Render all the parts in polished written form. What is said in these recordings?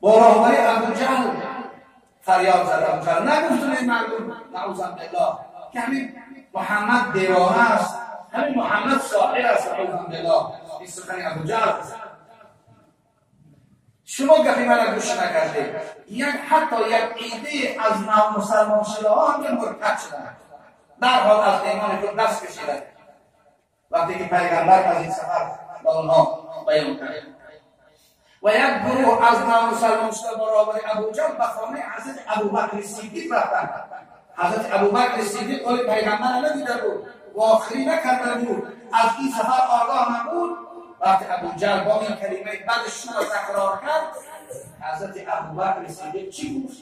با راهبری ابوجهل فریاد زد. ابوجهل نگفتن این مردم نعوذ بالله که همین محمد دیوانه است، همین محمد ساحر است، نعوذ بالله. این سخن ابوجهل است. شما گپی من گوش نکرده. یک حتی یک ایده از نو مسلمان شده ها هم که مرتد شدند، در حال از ایمان خود دست کشیدند وقتی که پیغمبر از این سفر با اونها بیان کرد. و یک گروه از نو مسلمان شده با رهبری ابوجهل به خانه حضرت ابوبکر صدیق رفتند. حضرت ابوبکر صدیق قول پیغمبر ندیده بود، واخری نکرده بود، از این سفر آگاه نبود. وقتی ابوجهل با این کلمه بدش را تکرار کرد، حضرت ابوبکر صدیق چی گفت؟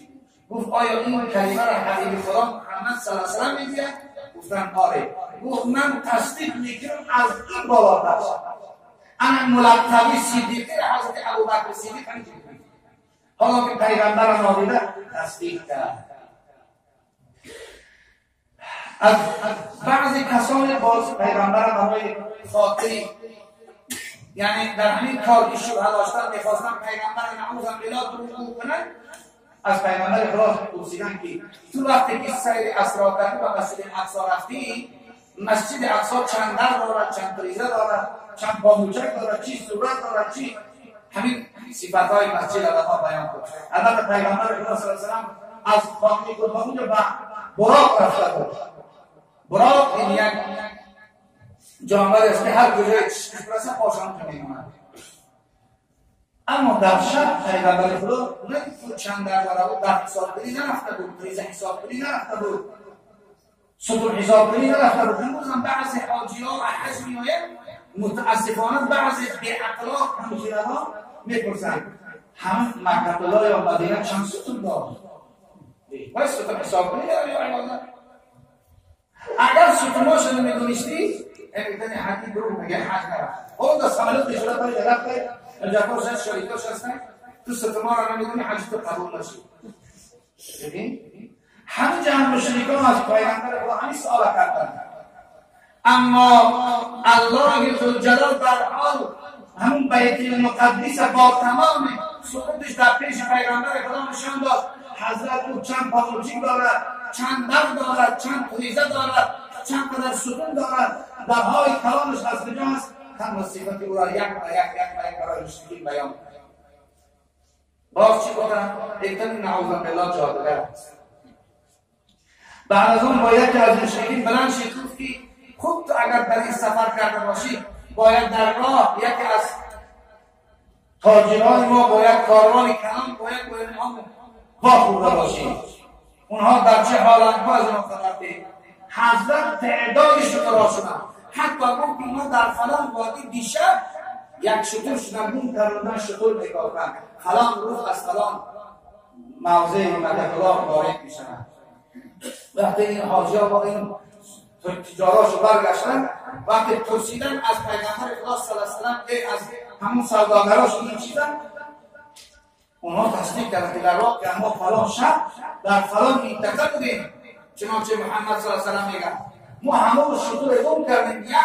گفت آیا این کلمه را حبیب خدا محمد صلی الله علیه و سلم میگه؟ گفتن آره. گفت من تصدیق میکنم از این بالاتر. انا ملقبی صدیقی حضرت ابوبکر صدیق همینجوری. حالا که پیغمبر نادیده تصدیق کرد. از بعضی کسان باز پیغمبر برای خاطری، یعنی در همین کار که شبهه داشتن میخواستن پیغمبر نعوذ بالله دروغ کنن، از پیغمبر خدا پرسیدن که تو وقتی که سیر اسرا کردی و مسجد اقصی رفتی، مسجد اقصی چند در دارد، چند پریزه دارد، چند پاموچک دارد، چی صورت دارد، چی همین صفتهای مسجد را بیان کن. البته پیغمبر خدا صلی الله علیه و سلم از خانه خود اونجا به براق رفته بود. براق این یک جانور است که هر کجای چشمش برسه پاشان می‌کند. اما در شب پیغمبر خدا نه چند در داره بود، در حساب کنی نرفته بود، پریزه حساب کنی نرفته بود، ستون حساب کنی نرفته بود. امروز هم بعضی حاجی‌ها و حج میآیند، متاسفانه بعضی بی‌اخلاق همشیره‌ها میپرسند هم مکه الله یا مدینه چند ستون دارد؟ باید ستون حساب کنی داره یا عبادت؟ اگر ستون‌هاش رو می‌دونستی میگن حدی دروغ میگه حج نرفت. اون دست عملیات بیشتر پای رفته، جعفر شد شریکاش هستن، تو ستون‌ها رو نمیدونی حج تو قبول نشد. ببین همه جمع مشرکان از پیغمبر خدا همین سوال کردن، اما الله ذوالجلال در حال همون بیت المقدس با تمام سقوطش در پیش پیغمبر خدا نشان داد. حضرت او چند پاموچی دارد، چند در دارد، چند پریزه دارد، چند قدر ستون دارد، درهای کلامش از کجاست؟ تنها صفت او را یک به یک یک به یک برای مشرکین بیان کرد. باز چی گفتن؟ اکتن نعوذ بالله جادوگر است. بعد از اون با یکی از مشرکین بلند شد گفت که خوب تو اگر در این سفر کرده باشی باید در راه یکی از تاجران ما باید کاروان کلان باید با اینها واخورده باشی، اونها در چه حالت باز اونها خبر ده. حضرت تعداد شترها شدن، حتی گفت که اینا در فلان وادی دیشب یک شتر شدن، بوم کردن شتر میکافتن، فلان روز از فلان موضع مکه الله وارد میشن. وقتی این حاجی ها با این تجاراشو برگشتن، وقتی پرسیدن از پیغمبر خدا صلی الله علیه و سلم از همون سوداگراش این چیزا، اونها تصدیق کردن که در واقع ما فلان شب در فلان منطقه بودیم، چنانچه محمد صلی الله علیه و سلم میگه ما همون شتر گم کردیم، یک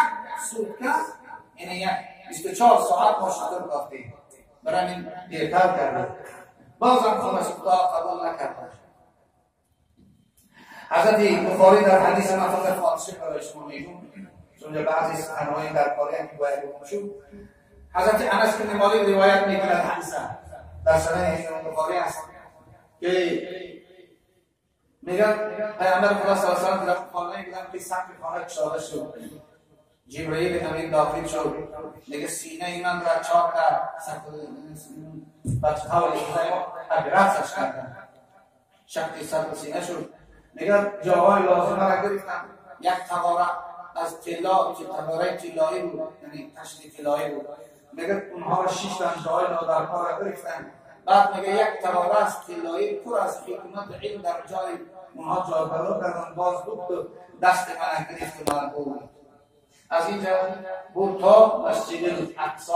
سوکه یعنی یک 24 ساعت ما شتر کافتیم، برای این دیرتر کردیم. بازم خدا قبول نکرد. حضرت بخاری در حدیث من فقط فارسی برای شما میگم، چون بعضی سخنهای در کاری که باید گفت شد. حضرت انس بن مالک روایت میکند حدیث در سنن بخاری است که میگن پیامبر خدا صلی الله علیه و سلم در خانه بودن که سقف خانه گشاده شد، جبرئیل امین داخل شد، میگه سینه من را چاک کرد، بچه‌ها رقصش کردن، شق سقف سینه شد. میگه جاهای لازمه را گرفتم، یک تغاره از طلا که تغاره طلایی بود، یعنی تشت طلایی بود، میگه اونها را 6 تا جاهای نادرکار را گرفتن. بعد میگه یک تغاره از طلایی پر از حکمت علم در جای اونها جای بلا کردن، باز بود دست من گرفت و من بود. از اینجا بود تا مسجد الاقصی.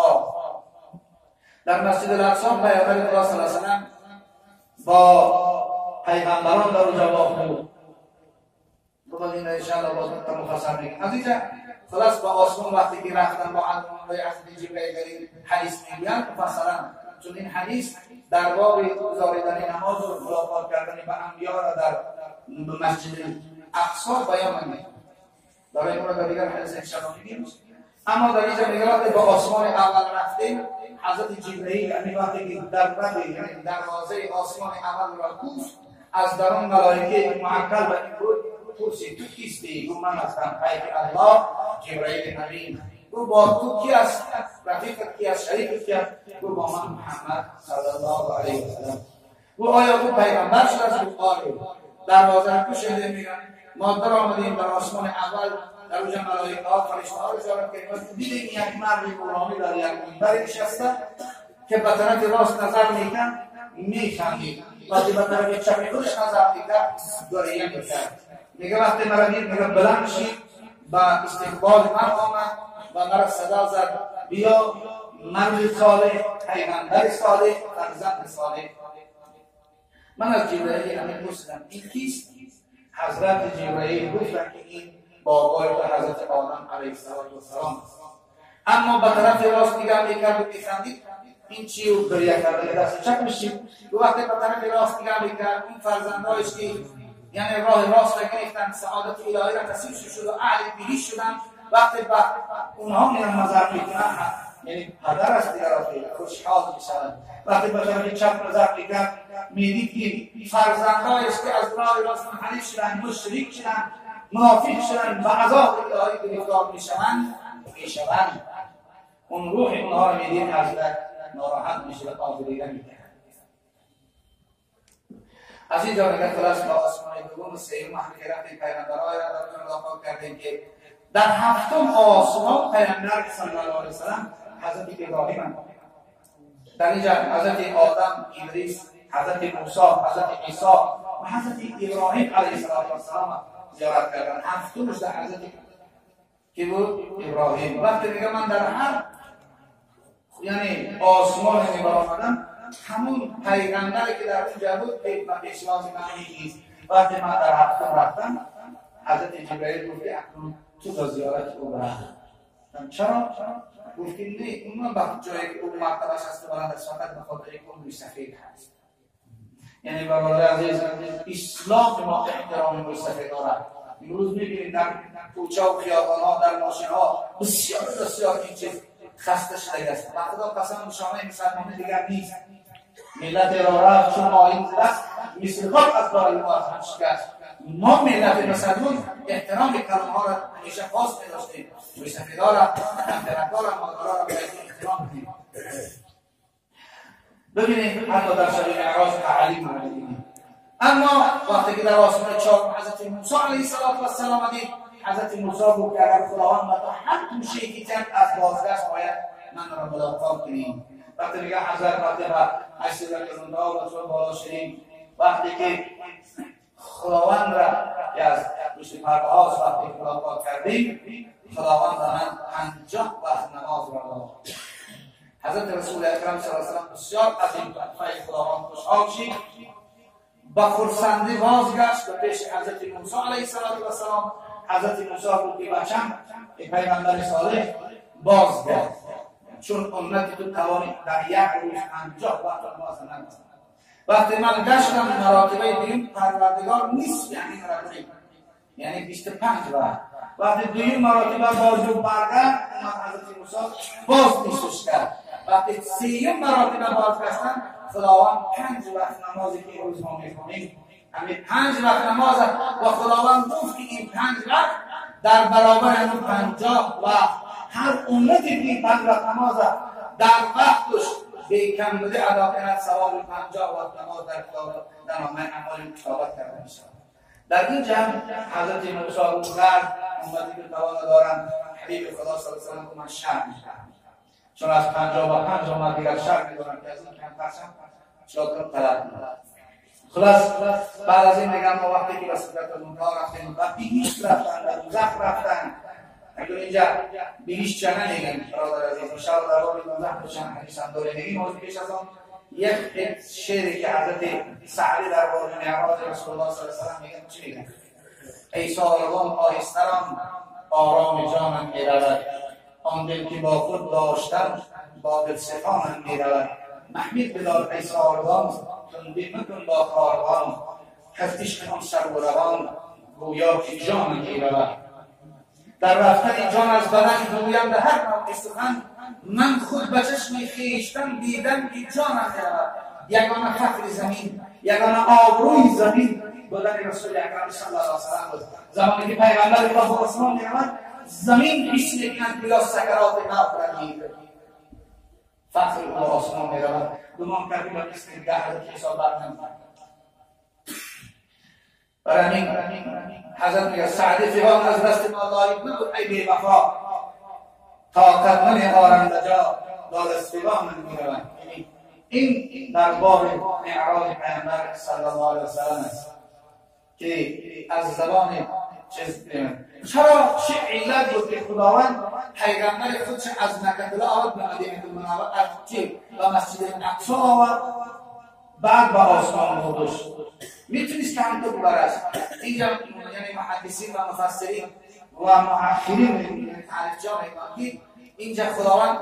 در مسجد الاقصی پیامبر خدا صلی الله علیه و سلم با پیغمبران در اونجا بود. باز این انشاءالله باز مفصل میگم. از اینجا خلاص با آسمان وقتی که رفتن با علمای حضرت جبرئیل در این حدیث میگویند مفصلا چون این حدیث در باب گزاریدن نماز و ملاقات کردن با انبیا را در مسجد اقصی بیان نمی‌کنه. برای اون را در دیگر حدیث انشاءالله میگیم. اما در اینجا میگه با آسمان اول رفتیم، حضرت جبرئیل همین وقتی که در رد یعنی دروازه آسمان اول را کوفت، از درون ملائکه معکل به این بود پرسید تو کیستی؟ گفت من هستم پیک الله جبرئیل امین. گفت با تو کی است؟ رفیقت کی است؟ شریکت کی است؟ گفت با من محمد صلی الله علیه و سلم. گفت آیا او پیغمبر شده است؟ گفت آره. دروازه را گشودیم، میگن ما در آمدیم در آسمان اول، در اونجا ملائکه ها فرشته ها رو زیارت کردیم، دیدیم یک مرد نورانی در یک منبر نشسته که به طرف راست نظر میکرد میخندید، وقتی به طرف چپ خودش نظر میکرد گریه میکرد. میگه وقتی مرا دید میگه بلند شید، به استقبال من آمد و مرا صدا زد بیا مرد صالح، پیغمبر صالح، فرزند صالح. من از جبرئیل امین پرسیدم این کیست؟ حضرت جبرئیل گفتند که این بابای تو حضرت آدم علیه السلام. اما به طرف راست نگاه میکرد و میخندید، این چی و گریه کرده دست چپ میشید. و وقتی به طرف راست نگاه میکرد اون فرزندایش که یعنی راه راست را گرفتن، سعادت الهی را نصیب شد و اهل بهشت شدن، وقتی به اونها میرن نظر میکنن یعنی پدر است دیگر خوشحال میشوند. وقتی به طرف چپ نظر میکرد میدید که فرزندایش که از راه راست منحرف شدن، مشرک شدن، منافق شدن و عذاب الهی گرفتار میشوند، اون روح اونها رو میدید حضرت ناراحت میشه و آزریده میکنه. از اینجا میگه خلاص با آسمان دوم و سوم هم که رفتیم پیغمبرهای را در ملاقات کردیم که در هفتم آسمان پیغمبر صلی الله علیه و سلم حضرت ابراهیم، در اینجا حضرت آدم، ادریس، حضرت موسی، حضرت عیسی و حضرت ابراهیم علیه السلام زیارت کردن. هفتمش در حضرت که بود ابراهیم. وقتی میگه من در هر یعنی آسمان میبرآمدم همون پیغمبری که در اونجا بود و پیشواز من میگیست. وقتی من در هفتم رفتم حضرت جبرئیل گفت اکنون تو تا زیارت او برم. چرا؟ گفت که نه، اون وقت جایی که اون مرتبهش هست بلند است، فقط به خاطر اینکه اون سفید هست. یعنی برادر عزیز، اسلام ما احترام مستفید دارد. امروز میبینید در کوچه و خیابان‌ها، در ماشین‌ها بسیار بسیار این چیز خسته شده است. و خدا قسم نشانه مسلمانی دیگر نیست. ملت را رفت چون آیین است، مثل خاک از بالای ما از هم شکست. ما ملت مسلمان احترام کلمه‌ها را همیشه خاص می‌داشتیم. مستفیدها را، همطرف‌ها را، مادرها را باید احترام کنیم. ببینید حتی در شب معراج تعلیم را. اما وقتی که در آسمان چهارم حضرت موسی علیه السلام دید، حضرت موسی گفت که اگر خداوند تا هر گوشه‌ای که از بازگشت باید من را ملاقات کنیم. وقتی میگه حضرت وقتی به 800 و تو بالا شدیم، وقتی که خداوند را از پشت پرده‌هاست وقتی ملاقات کردیم، خداوند به من 50 وقت نماز را داد. حضرت رسول اکرم صلی الله علیه و سلم بسیار از این لطفه خداوند خوشحال شد، با خرسندی بازگشت به پیش حضرت موسی علیه السلام. حضرت موسی گفت که بچم، ای پیغمبر صالح، بازگرد، چون امت تو توانی در یک روز 50 وقت نماز نماز. وقتی من گشتم مراتبه دویم پروردگار نیست، یعنی مراتبه یعنی 25 وقت. وقتی دویم مراتبه باز برگرد، حضرت موسی باز نیستش کرد. وقتی سیوم مراتبه بازگشتن، خداوند 5 وقت نمازی که روز ما میخونیم، همین 5 وقت نماز، و خداوند گفت که این 5 وقت در برابر همون 50 وقت هر امتی که این 5 وقت نماز در وقتش به کم بوده ادا کند، ثواب 50 وقت نماز در کتاب در نامه اعمال کتابت کرده میشود. در این جمع حضرت موسی رو کرد امتی که توان دارند، حبیب خدا صلی الله علیه و سلم من شرم می‌کنم، چون از 55 آمد دیگر شرم می‌دارم که از این کمتر شم چرا طلب می‌کنم. خلاص بعد از این دیگر ما وقتی که به سدرة المنتهی رفتیم و بهشت رفتن و دوزخ رفتن، اگر اینجا بهشت چه نمیگن برادر عزیز، ان شاء الله در باب دوزخ چند حدیث هم داره میگیم. از پیش از آن یک شعری که حضرت سعدی در باب معراج رسول الله صلی الله علیه و سلم میگن چی میگن؟ ای ساربان آهستران آرام جانم میرود، آن دل که با خود داشتم با دل ستانم میرود. محمل بدار ای ساروان، تندی مکن با کاروان، کز عشق آن سرو روان، گویا که جان میرود. در رفتن جان از بدن گویم به هر نوع سخن، من خود به چشم خویشتن دیدم که جانم میرود. یگانه فخر زمین، یگانه آبروی زمین بودن رسول اکرم صلی الله علیه و سلم بود. زمانی که پیغمبر خدا به آسمان میرود، زمین حس میکند که سکرات موت را دید. فخر او به آسمان میرود. گمان کردیم به مثل 10 حضرت عیسی برنمی‌آید. برای همین حضرت میگه سعد فغان از دست ما لایق نبود ای بی وفا، طاقت نمی آرم لجا داد از فغان میرود. این در باب معراج پیامبر صلی الله علیه و سلم است که از زبان چیز. چرا چه علت بود که خداوند پیغمبر خودش از مکه آورد به مدینه المنوره، از چه به مسجد اقصی آورد، بعد به آسمان بردش؟ میتونست که همینطور ببرد. اینجا یعنی محدثین و مفسرین و مؤخرین تعریفجا میگن اینجا خداوند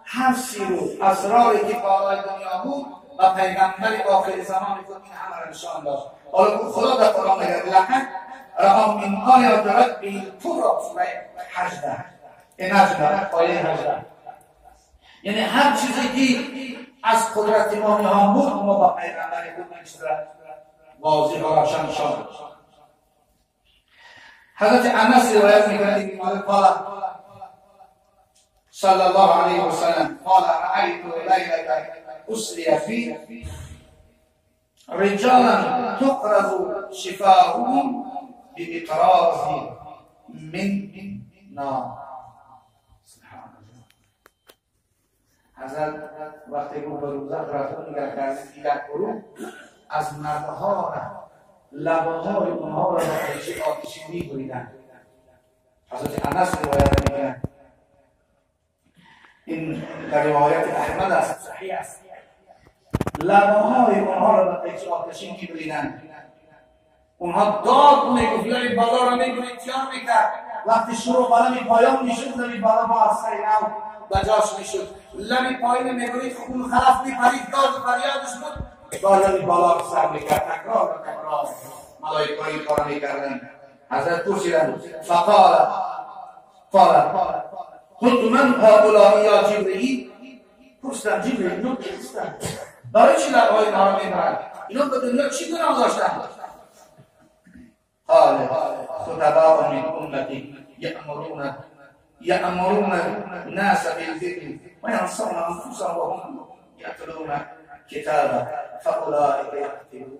هر سیر و اسراری که بالای دنیا بود و پیغمبر آخر زمان خود این همه را نشان داد. حالا خدا در قرآن میگه لقد رآ من آیات ربه الکبری، سوره 18 نجم آیه 18. یعنی هر چیزی که از قدرت ما نهان بود، ما با پیغمبر خود این چیز را واضح و روشن نشان داد. حضرت انس روایت میکند که قال صلى الله عليه وسلم قال رأيت ليلة أسري في رجالا تقرض شفاههم بمقراض من نار. سبحان الله. حضرت وقتی که به دوزخ رفتن نگاه کردن، دیدن گروه از مردها لباهای اونها را با قیچی آتشی می‌بریدند. حضرت انس روایت می‌کند، این در روایت احمد است، صحیح است. لباهای اونها را به قیچی آتشین می‌بریدند. اونها داد میگفت، یعنی بالا را میبرید، تیان میکرد. وقتی شروع بالا می پایان میشد، لبی بالا با از سر نو به جاش میشد. لبی پایین میبرید، خون خلف میپرید، داد و فریادش بود. با لبی بالا رو سر میکرد، تکرار و تکرار ملائکه این کار میکردن. حضرت پرسیدند فقال قال قلت من هؤلاء یا جبرئیل؟ پرسیدم جبرئیل اینا کی هستند؟ برای چی لبهای اینها را میبرند؟ اینا به دنیا چی گناه داشتند؟ قال خطباء من امتی یأمرون الناس بالبر وینصون انفسهم وهم یتلون کتابا فاولئک یقتلون.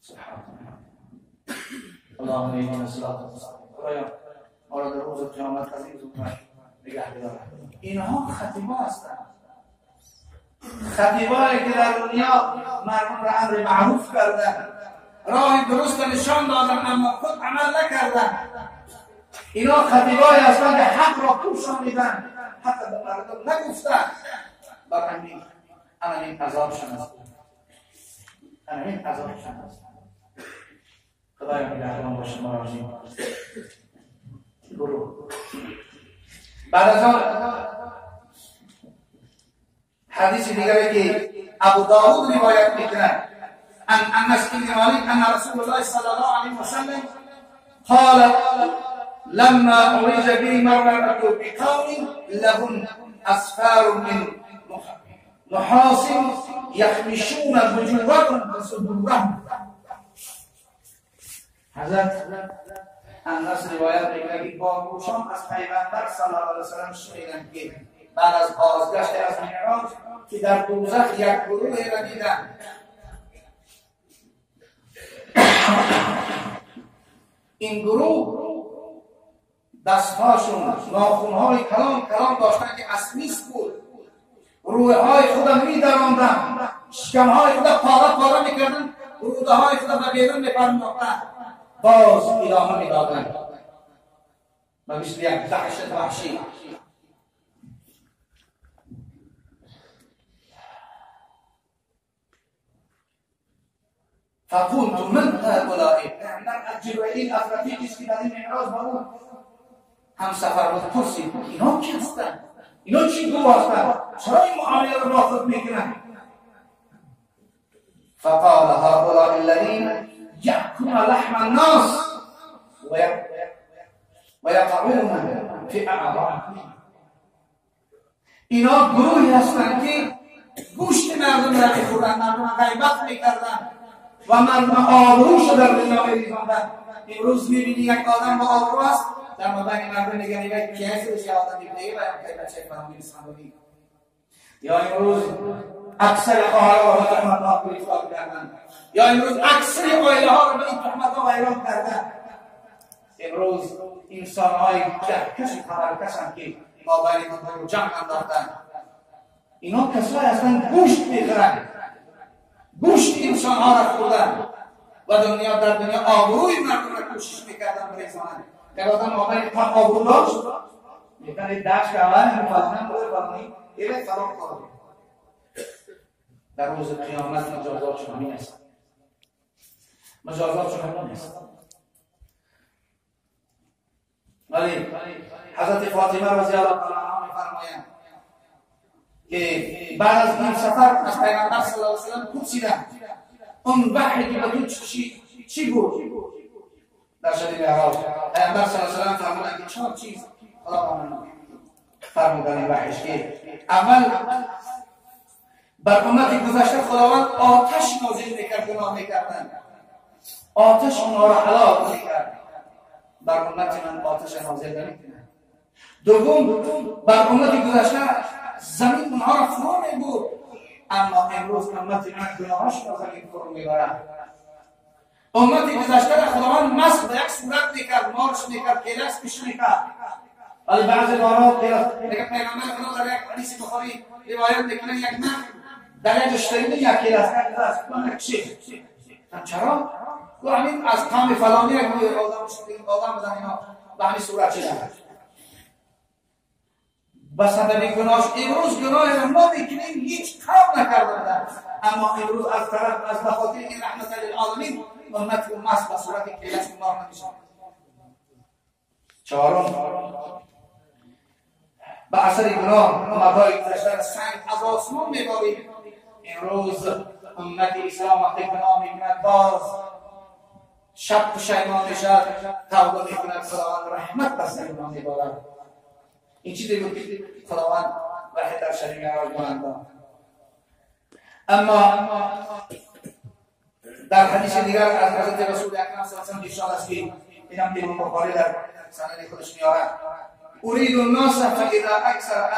سبحان الله. اللهم اهدنا الصراط المستقیم. خدایا ما را در روز قیامت از این زمره نگه بدار. اینها خطیبا هستند، خطیبایی که در دنیا مردم را امر معروف کردند، راه درست نشان دادن، اما خود عمل نکردن. اینا خطیبایی هستند که حق را پوشانیدن، حق به مردم نگفتن. بر همین همین عذابشان است، همین عذابشان است. خدایا نگهبان باشه ما را. برو. بعد از آن حدیث دیگری که ابو داود روایت میکند، عن انس بن مالک ان رسول الله صلى الله عليه وسلم قال لما عرج بي مررت بقوم لهم اسفار من نحاس يخمشون وجوههم وصدورهم. حضرت انس روایت میکنه که با گوشان از پیغمبر صلی الله علیه و سلم شنیدم که بعد از بازگشت از معراج که در دوزخ یک گروه را دیدم، این گروه دستهاشون ناخونهای کلان کلان داشتن که اسمیس بود، روحهای خود میدراندن، شکمهای خود پاره پاره میکردن، روده های خود به بیرون میپراندن، باز ادامه میدادن و مثل یک دهشت وحشی. فقلت من هؤلاء؟ پیغمبر از جبرئیل از رفیقش که در این معراج با او هم سفر بود پرسید اینا کی هستند؟ اینا چی گروه هستند؟ چرا این معامله رو با خود میکنن؟ فقال هؤلاء الذين يأكلون لحم الناس ويقعون في اعراضهم. اینا گروهی هستند که گوشت مردم را میخوردن، مردم غیبت میکردن و مردم آبروش در دنیا میریزاندن. امروز میبینی یک آدم با آبرو است، در مابین مردم میگن یک کیسه یه آدم میگه و یک بچه فلانی سخنرانی. یا امروز اکثر خواهرها را به تهمت‌ها گرفتار کردن، یا امروز اکثر عائله ها را به این تهمت‌ها ویران کردن. امروز انسان‌های کهکش خبرکشند که مابین دنیا رو جنگ انداختن. اینا کسایی هستند گوشت میخورن، گوشت انسان‌ها را خوردن و دنیا در دنیا آبروی مردم را کوشش میکردن بریزانند. که آدم مابین تا آبرو داشت میتونه دشت که اول فلان بوده فلانی ایره فلان کار. در روز قیامت مجازاتشون همین است، مجازاتشون همین است. ولی حضرت فاطمه رضی الله تعالی عنها میفرمایند که بعد از این سفر از پیغمبر صلی الله علیه و سلم پرسیدند اون وحی که به تو چی بود در شب معراج؟ پیغمبر صلی الله علیه و سلم فرمودند که چهار چیز خدا به من فرمودن این وحیش که اول بر امت گذشته خداوند آتش نازل میکرد، گناه میکردند، آتش اونها را هلاک میکرد. بر امت من آتش نازل نمیکند. دوم، بر امت گذشته زمین اونها را فرو میبرد، اما امروز امت من گناهاش را زمین فرو میبرد. امت گذشته را خداوند مسخ به یک صورت میکرد، مارش میکرد، کلس پیش میکرد. ولی بعضی بارها کلس میگه پیغمبر خدا در یک حدیث بخاری روایت میکنه یک مرد در یک اشتری یک کلس کرد، چی؟ چرا؟ گفت همین از قوم فلانی یک آدم بودن اینا به همین صورت شدن به سبب گناهش. امروز گناه ما میکنیم هیچ قوم نکرده بودن، اما امروز از طرف از بخاطر این رحمت للعالمین امت مست به صورت کلس مار نمیشن. چهارم، به اثر گناه امتهای گذشته سنگ از آسمان میبارید. امروز امت اسلام وقتی گناه میکند باز شب پشیمان میشد، توبه میکند، خداوند رحمت بر سر اونها میبارد. این چیزی بود که خداوند وحی در شب معراج بلند داد. اما در حدیث دیگر از حضرت رسول اکرم صلی الله علیه و آله ارشاد است که اینم امام بخاری در سند خودش میآورد: اريد الناس فاذا اکثر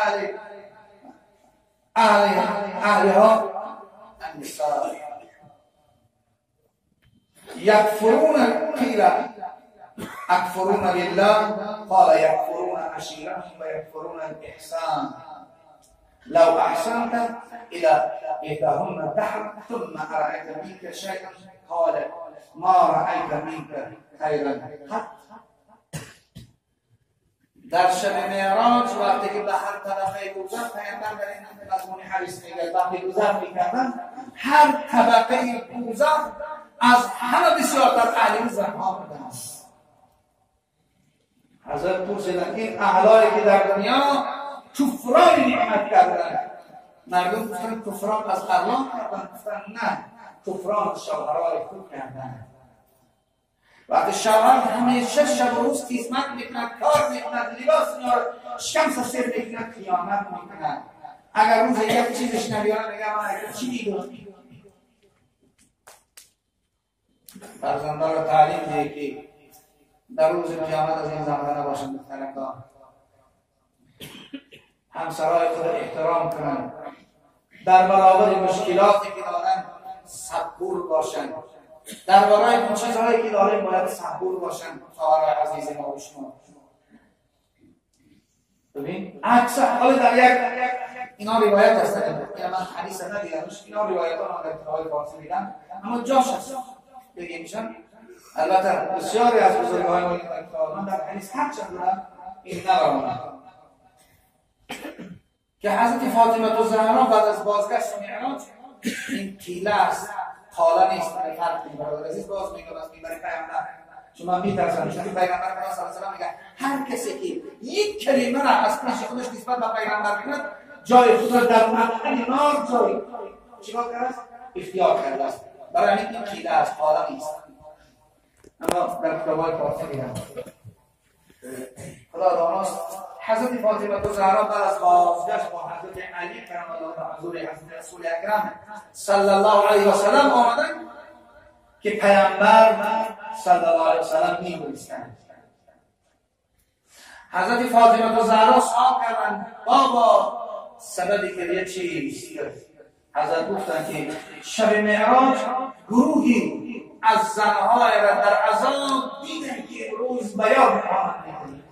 اهلها النساء يكفرون، قيل أكفرون بالله؟ قال يكفرون عشيرتهم ويكفرون الإحسان، لو أحسنت إلى إحداهن الدهر ثم أرأيت منك شيئا قال ما رأيت منك خيرا قط. در شب معراج وقتی که به هر طبقه گذر پیامبر در این مضمون حدیث میگه وقتی گذر میکردن هر طبقه گذر از همه بسیارتر اهل زنها بودند. حضرت پرسیدن این اهلایی که در دنیا کفران نعمت کردن، مردم گفتن کفران از الله کردن، گفتن نه، کفران از شوهرای خود کردن. وقتی شوهر همیشه شب و روز خدمت میکند، کار میکند، لباس میاره، شکم سر میکند، خیانت میکند، اگر روز یک چیزش نبیاره میگه من چی میگم. فرزندان را تعلیم ده که در روز قیامت از این زنها نباشند. دخترکان همسرای خود احترام کنند، در برابر مشکلاتی که دارند صبور باشند، در برای اون چیزهایی که داریم باید صبور باشند. خواهرای عزیز ما و شما ببین اکثر حالا در یک اینا روایت هستند، اینا من حدیث ندیدم، اینا روایت ها من در کتاب‌های فارسی دیدم، اما جاش هست بگه میشن. البته بسیاری از بزرگ‌های ما در کتاب من در حدیث هر چند دارن این نبرمونن که حضرت فاطمه الزهرا بعد از بازگشت معراج این قیله است، قاله نیست، فرق می‌کنه. برادر عزیز باز میگم از منبر پیامبر، چون من میترسم، چون پیامبر خدا صلی الله علیه و آله میگه هر کسی که یک کلمه را از پیش خودش نسبت به پیامبر کند جای خود را در مدخل نار جای چیکار کرده است؟ اختیار کرده است. برای همین این قیله است، حالا نیست. اما در کتاب‌های فارسی دیدم. خدا داناست حضرت فاطمه زهرا بعد از بازگشت با حضرت علی کرم الله حضور حضرت رسول اکرم صلی الله علیه و سلم آمدند که پیامبر صلی الله علیه و سلم می‌گریستند. حضرت فاطمه زهرا سوال کردند بابا سبب گریه چیست؟ حضرت گفتند که شب معراج گروهی از زنهای را در عذاب دیدم که امروز بیان می‌خواهند می‌کنید.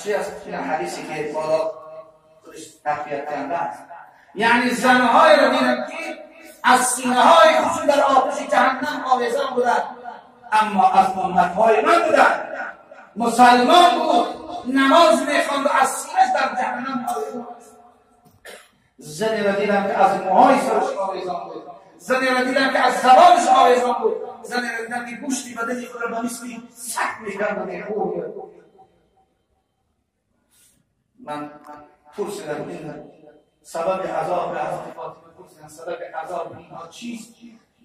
چی است این حدیثی که بالا خودش تقویت کرده است؟ یعنی زنهای را دیدم که از سینه های خودشون در آتش جهنم آویزان بودند، اما از امتهای من بودند. مسلمان بود، نماز میخواند و از سینه‌اش در جهنم آویزان. زنی را دیدم که از موهای سرش آویزان بود، زنی را دیدم که از زبانش آویزان بود، زنی را دیدم که گوشتی بدن خود را به مثل سگ میکرد و میخورد. من پرسیدم این سبب عذاب حضرت فاطمه، پرسیدم سبب عذاب اینها چیست؟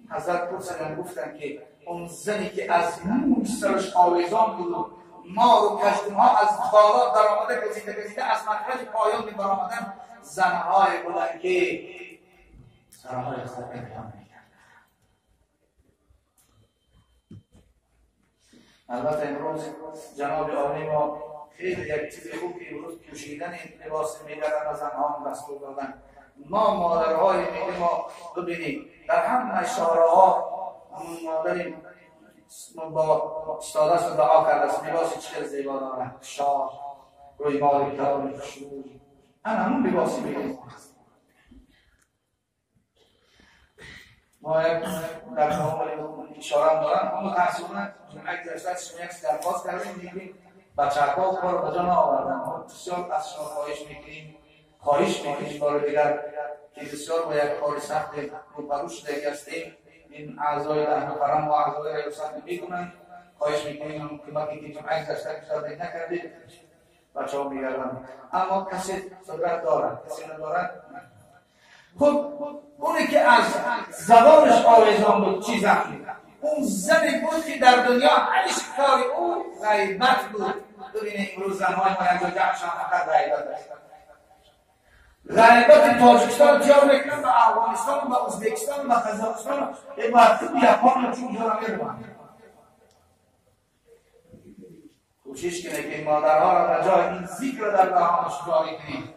حضرت پرسیدن گفتن که اون زنی که از موی سرش آویزان بود و مار و کشتونها از بالا در آمده گزیده گزیده از مخرج پایان می برآمدن، زنهای بودن که سرهای خود امتحان میکردن. البته امروز جناب عالی ما خیلی یک چیز خوب که امروز پوشیدن لباس میدرن و زنها هم دستور دادن. ما مادرهای میگه ما ببینیم در همه شهرها مادریم با استاده است دعا کرده است، لباسی چه زیبا دارد، شاه روی مال کتاب خوشبو، همون لباسی بگیریم. ما یک در تمام اشاره هم دارم، اما متاسفانه جمعه گذشته از شما یک درخواست کردیم، دیدیم بچه‌ها کار به جا نآوردن. ما بسیار از شما خواهش میکنیم بار دیگر که بسیار با یک کار سخت روبرو شده هستیم. این اعضای اهل کرم و اعضای ریاست میکنن، خواهش میکنیم هم کمکی که جمعه گذشته بیشتر نکردید بچه‌ها میگردن، اما کسی قدرت دارد کسی ندارد. خب اونی که از زبانش آویزان بود چی زخمی؟ اون زنی بود که در دنیا همیشه کار او غیبت بود. ببینید امروز زنهای ما یک جا جمع شدن فقط غیبت است. غیبت تاجیکستان تیار میکنن به افغانستان و به ازبکستان و به قزاقستان و به ژاپن و چون جا میروند. کوشش کنه که مادرها را به جای این ذکر در دهانش جاری کنید.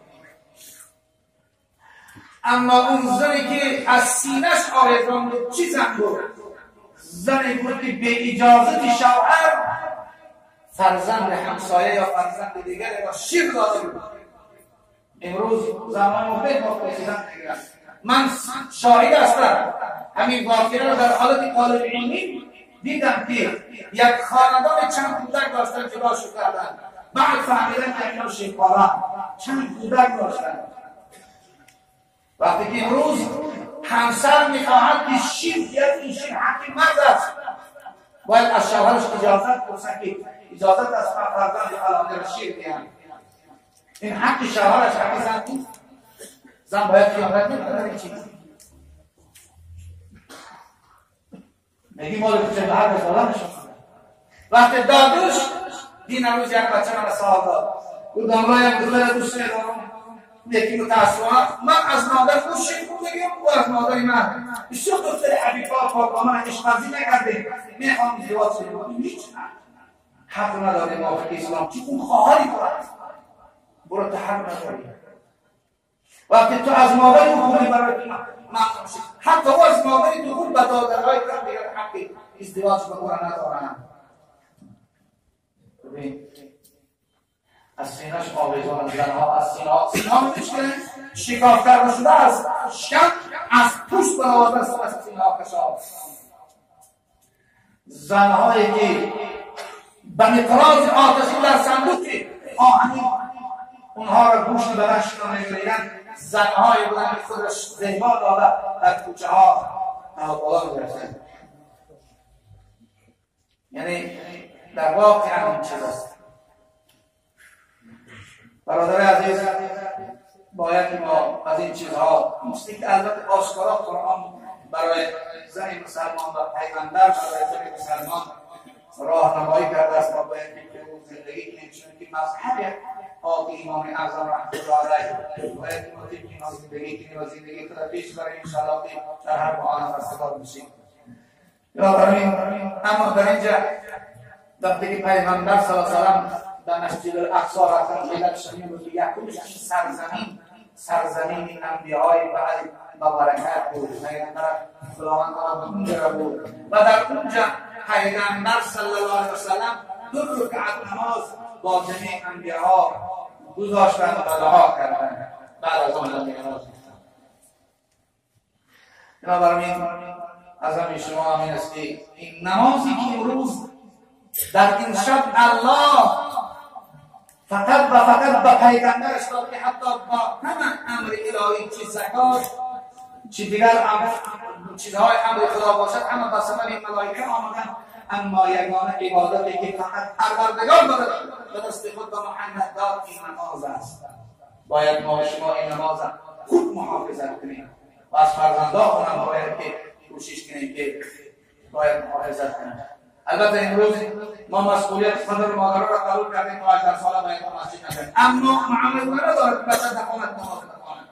اما اون زنی که از سینه‌اش آویزان بود چی زن بود؟ زنی بود که به اجازت شوهر فرزند همسایه یا فرزند دیگر را شیر داده بود. امروز زمان ما به پرسیدن میگیرن. من شاهد هستم همین واقعه را در حالت طالب علمی دیدم که یک خاندان چند کودک داشتن جدا کردن، بعد فهمیدن که اینا شیرخواران، چند کودک داشتن. وقتی که امروز همسر میخواهد که شیر بیاد، این شیر حق مرد است، باید از شوهرش اجازت پرسد که اجازت از فرزند فلانی را شیر بیان. این حق شوهرش، حق زن نیست. زن باید خیانت نکنه این چیز. میگی مال کوچه به هر رساله نشون. وقتی دادوش دین روز یک بچه من سوال داد، او دانلایم دختر دوست ندارم، یکی متاسفانه من از مادر خود شیر خوردگیم، او از مادر من. بسیار دختر حبیبا پاکامن عشق‌ورزی نکرده، میخوام ازدواج کنیم. هیچ حق نداره موافق اسلام، چون اون خواهری تو است، برو تو حق نداری. وقتی تو از مادر او خوردی برای تو ممنوع شد، حتی او از مادر تو خورد به دادرهای تو دیگر حق ازدواج به او را ندارن. ببین از سینه‌اش آویزان زنها، از سینه‌ها می‌شکنه، شکاف کرده شده از شکم، از پوست برآورده است، از سینه‌ها کشاف. زنهایی که به مقراض آتشین در صندوق آهنی اونها را گوشت بدنشان می‌گیرند، زنهایی بودند که خود را زیبا داده در کوچه ها بالا می‌رفتند. یعنی در واقع همین چیز است. برادر عزیز، باید ما از این چیزها، این که البته آشکارا قرآن برای زن مسلمان و پیغمبر برای زن مسلمان راهنمایی کرده است، ما باید که زندگی کنیم، چون که مذهب پاک امام اعظم رحمت الله علیه باید ما طبق اینها زندگی کنیم و زندگی خود را پیش بریم، انشاءالله که در هر عالم رستگار بشیم. اما در اینجا وقتی که پیغمبر صلی الله علیه و سلم در مسجد الاقصی رفتن، علتش این بود که یکمش سرزمین انبیای و برکت بود، پیغمبر خداوند تعالی به اونجا بود و در اونجا پیغمبر صلی الله علیه و سلم 2 رکعت نماز با جمیع انبیاء گذاشتن و دعا کردن. بعد از آن نماز بنابراین از همین شما همین است که این نمازی که امروز در این شب الله فقط و فقط به پیغمبرش داد که حتی با همه امر الهی، چی زکات چی دیگر چیزهای امر خدا باشد، همه به سبب ملائکه آمدن، اما یگانه عبادتی که فقط پروردگار دارد به دست خود به محمد داد این نماز است. باید ما شما این نماز خوب محافظت کنیم و از فرزندان هم باید که کوشش کنیم که باید محافظت کنیم. البته امروز ما مسئولیت پدر و مادر را قبول کردیم تا 18 ساله باید مسجد نکنیم، اما معامله ندارد که بچه نخواند نماز بخواند.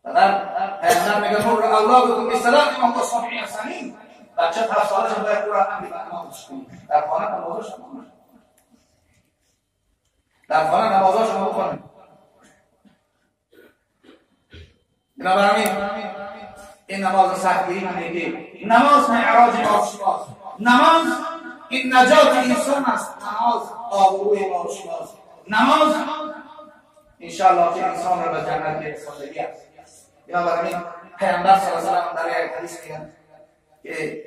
پدر پیامبر میگه مر اولادکم بالصلاه وهم 7 سنین، بچه 7 سالش باید او را امر به نمازش کنید، در خانه نمازش بخواند، در خانه نمازش شما بخوانید. بنابراین این نماز سختگیری من میگه نماز معراج ما شماست، نماز این نجات انسان است، نماز آبروی ما شماست، نماز انشاءالله که انسان را به جنت رساندگی است. بنابراین پیامبر صلی الله علیه و سلم در یک حدیث میگن که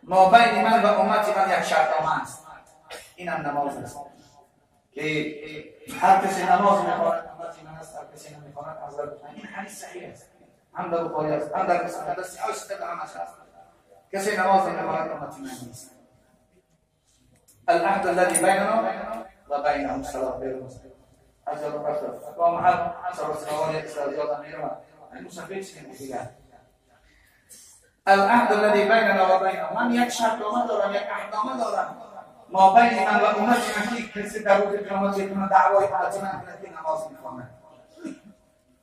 ما بین من و امت من یک شرطنامه است، اینم نماز است که هر کسی نماز میخواند امت من است، هر کسی نمیخواند حضرت بخواند. این حدیث صحیح است، هم در بخاری است، هم در مسلم، در صحیح است، در همش است. کسی نماز نمیخواند امت من نیست. العهد الذي بيننا وبينهم الصلاة غير المسلم. حضرت بخیر با محل سراسیوان زیاد میرم مسافر چه العهد الذي بيننا وبينهم، من یک شرطنامه دارم، یک عهدنامه دارم ما بین من و امت من که کسی در روز قیامت کنه دعوای امت من کنه که نماز میخوانه.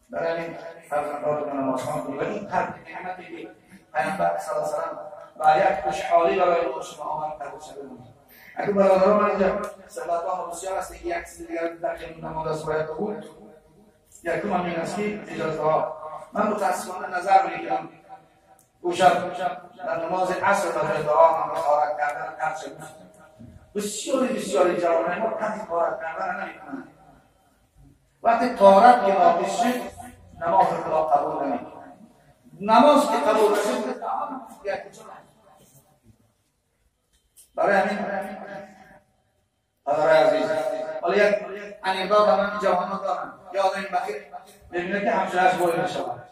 برای این فرزنداتون نماز خوان و این ترک نعمتی که پیامبر صلی الله علیه و سلم با یک خوشحالی برای ما شما آمد کرده شده. اگه برادران من اینجا صحبت‌ها بسیار است، یک چیز دیگر در نماز است باید بود. یکم هم این است که اجازه ها من متاسفانه نظر میگیرم اون شب در نماز عصر برای دعا هم طهارت کردن ترک شد. بسیاری جوانان ما ترک طهارت کردن نمیکنند. وقتی طهارت که ناقص شد نماز خدا قبول نمیکنه. نماز که قبول نشد برای همین برای عزیز حالا یک انیداد هم جوانان دارن یا آدم بخیر میبینه که همسایه‌اش بوی میشود،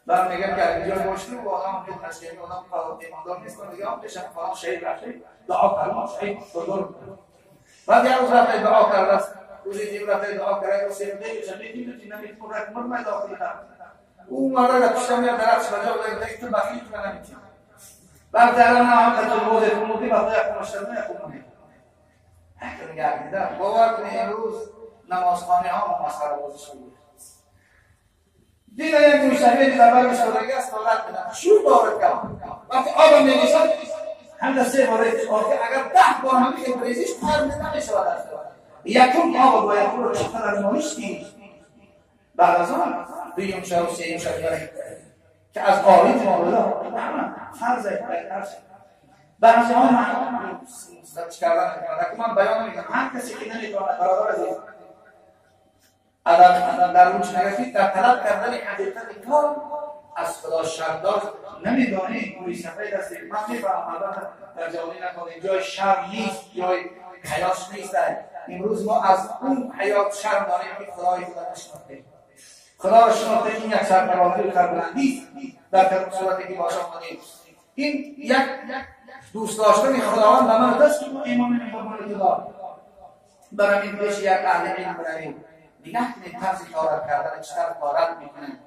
بعد میگه که اینجا گوشتی و آدم میگه تشکیل آدم ایماندار نیست، میگه آم پیشم فلان شهید رفته دعا کردم شهید بزرگ. بعد یه روز رفته دعا کرد، روزی دیگه رفته دعا کرد، روزی دیگه نمیتونه نمیتونه مرد داخل کرد. اون مرد پشتم میاد درخت بجا بوده تو بخیل تو نمیتونی. بعد در هم تو روز تو مودی بعد یک مشتری نمیخونه. گردیدن باور کنید امروز نمازخانه ها مسخره بازی شده. دیدن یک مشتری در بر مشتری است طاقت میدن شور وارد کرد. وقتی آب میریزن هم در 3 بار اگر 10 بار هم که بریزیش تر نمیشود. یکم آب باید رو چقدر ماهیش کی بعد از آن دویم شب و سیم شب که از آریت مورد همه فرض فرض بعضی ها من کردن من بیان میکنم هر کسی که نمیتواند برادر عزیز ادب در اون چه در طلب کردن حقیقت کار از خدا شرم داشت نمیدانی کوی سفید است. من میفهمم البته در جوانی نکنید جای شرم نیست، جای حیاش نیست. امروز ما از اون حیات شرم داریم که خدای خدا نشناختیم. خدا را شناختیم این یک سرفرازی و سربلندی است در صورتی که باشه آمدیم. این یک دوست داشتن خداوند به من دست که ایمان مهربانی دار. برای این پیش یک اهل علم برویم، نگه کنید طرز طارت کردن چطور طارت میکنه.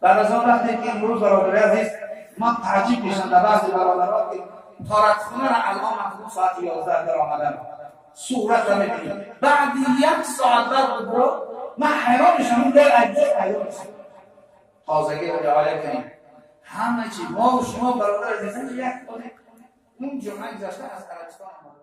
بعد از آن وقتی که امروز برادر عزیز ما تعجیب میشم در بعضی برادرها که طارت خونه را الان مفهوم ساعت 11 در آمدن صورت را میبینید، بعد یک ساعت بعد برو من حیران میشم، اون در عجیب حیران میشم. تازگی رو رعایت کنیم همه چی. ما و شما برادر عزیزان یک اون جمعه گذشته از عربستان آمده.